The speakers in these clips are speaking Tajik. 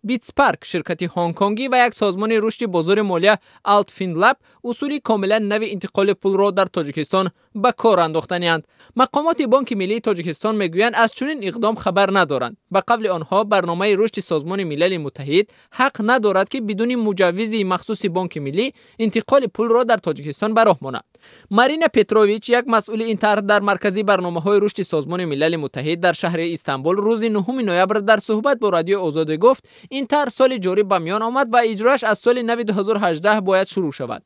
Битспарк, ширкати ҳонконгӣ ва як созмони рушди бозори молия Алтфинлаб усули комилан нави интиқоли пулро дар Тоҷикистон ба кор андохтанианд. Мақомоти Бонки Миллии Тоҷикистон мегӯянд, аз чунин иқдом хабар надоранд. Ба қавли онҳо, барномаи рушди Созмони Милали Муттаҳид ҳақ надорад, ки бидуни муҷаввизи махсуси Бонки Миллӣ интиқоли пулро дар Тоҷикистон ба роҳ монад. Марина Петрович, як масъули ин тарҳ дар маркази барномаҳои рушди Созмони Милали Муттаҳид дар шаҳри Истанбул, рӯзи 9 ноябр дар суҳбат бо Радиои Озодӣ гуфт, ин тарҳ соли ҷорӣ ба миён омад ва иҷрояш аз соли нави 2018 бояд шурӯъ шавад.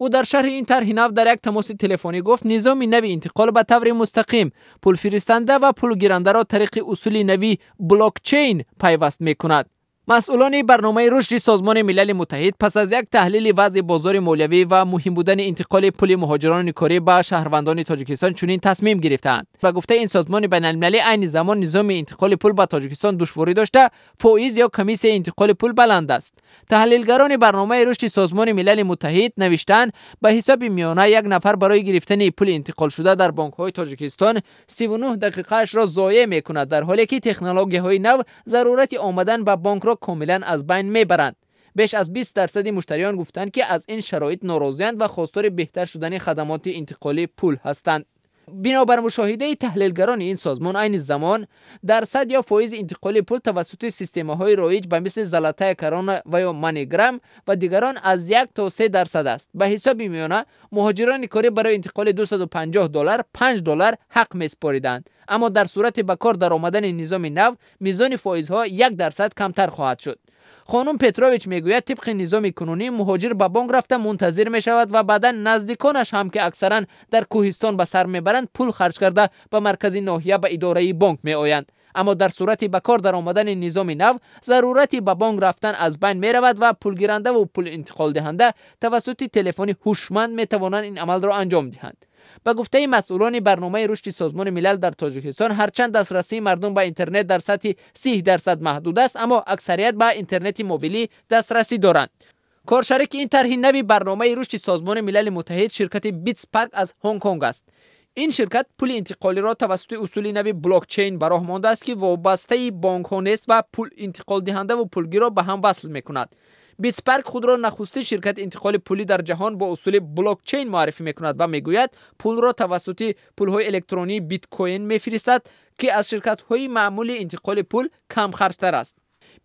Ӯ дар шарҳи ин тарҳи нав дар як тамоси телефонӣ гуфт, низоми нави интиқол ба таври мустақим пулфиристандава пулгирандаро тариқи усули нави блокчейн пайваст мекунад. Масъулони барномаи рушди Созмони Милали Муттаҳид пас аз як таҳлили вазъи бозори молиявӣ ва муҳим будани интиқоли пули муҳоҷирони корӣ ба шаҳрвандони Тоҷикистон чунин тасмим гирифтаанд. Ба гуфтаи ин созмони байналмилалӣ, айни замон низоми интиқоли пул ба Тоҷикистон душворӣ дошта, фоиз ё комиссияи интиқоли пул баланд аст. Таҳлилгарони барномаи рушди Созмони Милали Муттаҳид навиштаанд, ба ҳисоби миёна як нафар барои гирифтани пули интиқолшуда дар бонкҳои Тоҷикистон 39 дақиқаашро зоеъ мекунад, дар ҳоле ки технологияҳои нав зарурати омадан ба бонкро комилан аз байн мебаранд. Беш аз 20% муштариён гуфтанд, ки аз ин шароит норозианд ва хостори беҳтар шудани хадамоти интиқоли пул ҳастанд. Бинобар мушоҳидаи таҳлилгарони ин созмон, айни замон дарсад ё фоизи интиқоли пул тавассути системаҳои роиҷ ба мисли Золотая Корона ва ё Маниграм ва дигарон аз 1 то 3% аст. Ба ҳисоби миёна муҳоҷирони корӣ барои интиқоли 250 доллар 5 доллар ҳақ месупориданд, аммо дар сурати ба кор даромадани низоми нав мизони фоизҳо 1% камтар хоҳад шуд. Хонум Петрович мегӯяд, тибқи низоми кунунӣ муҳоҷир ба бонк рафта мунтазир мешавад ва баъдан наздиконаш ҳам, ки аксаран дар кӯҳистон ба сар мебаранд, пул харҷ карда ба маркази ноҳия ба идораи бонк меоянд. Аммо дар сурати ба кор даромадани низоми нав зарурати ба бонк рафтан аз байн меравад ва пулгирандаву пулинтиқолдиҳанда тавассути телефони ҳушманд метавонанд ин амалро анҷом диҳанд. Ба гуфтаи масъулони барномаи рушди Созмони Милал, дар Тоҷикистон ҳарчанд дастрасии мардум ба интернет дар сатҳи 30% маҳдуд аст, аммо аксарият ба интернети мобилӣ дастрасӣ доранд. Коршарики ин тарҳи нави барномаи рушди Созмони Милали Муттаҳид ширкати Битспарк аз Ҳонконг аст. Ин ширкат пули интиқолиро тавассути усули нави блокчейн ба роҳ мондааст, ки вобастаи бонкҳо нест ва пул интиқолдиҳандаву пулгирро ба ҳам васл мекунад. Битспарк худро нахустин ширкати интиқоли пулӣ дар ҷаҳон бо усули блокчейн муаррифӣ мекунад ва мегӯяд, пулро тавассути пулҳои электронии биткоин мефиристад, ки аз ширкатҳои маъмули интиқоли пул камхарҷтар аст.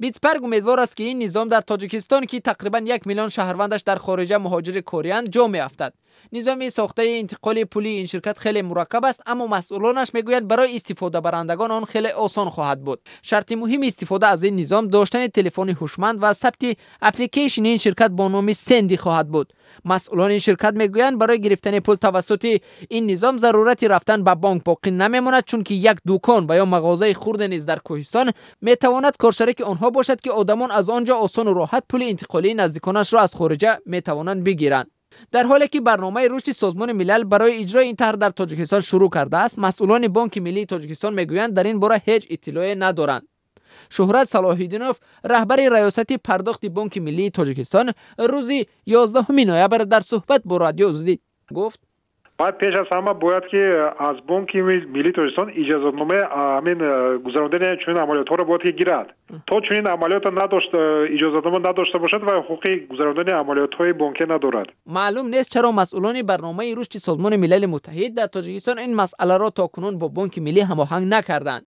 Битспарк умедвор аст, ки ин низом дар Тоҷикистон, ки тақрибан 1 миллион шаҳрвандаш дар хориҷа муҳоҷири корианд, ҷо меафтад. Низоми сохтаи интиқоли пулии ин ширкат хеле мураккаб аст, аммо масъулонаш мегӯянд, барои истифодабарандагон он хеле осон хоҳад буд. Шарти муҳими истифода аз ин низом доштани телефони ҳушманд ва сабти апликейшни ин ширкат бо номи Сенди хоҳад буд. Масъулони ин ширкат мегӯянд, барои гирифтани пул тавассути ин низом зарурати рафтан ба бонк боқӣ намемонад, чунки як дукон ва ё мағозаи хурде низ дар кӯҳистон метавонад коршарики онҳо бошад, ки одамон аз он ҷо осону роҳат пули интиқолии наздиконашро аз хориҷа метавонанд бигиранд. Дар ҳоле ки барномаи рушди Созмони Милал барои иҷрои ин тарҳ дар Тоҷикистон шурӯъ кардааст, масъулони Бонки Миллии Тоҷикистон мегӯянд, дар ин бора ҳеҷ иттилоъе надоранд. Шуҳрат Салоҳиддинов, раҳбари раёсати пардохти Бонки Миллии Тоҷикистон, рӯзи 11 ноябр дар суҳбат бо Радио Озодӣ гуфт: Баъд пеш аз ҳама бояд, ки аз Бонки Миллии Тоҷикистон иҷозатномаи ҳамин гузарондани чунин амалиётҳоро бояд ки гирад. То чунин амалиётро надошт, иҷозатнома надошта бошад ва ҳуқуқи гузарондани амалиётҳои бонкӣ надорад. Маълум нест, чаро масъулони барномаи рушди Созмони Милали Муттаҳид дар Тоҷикистон ин масъаларо то кунун бо Бонки Миллӣ ҳамоҳанг накарданд.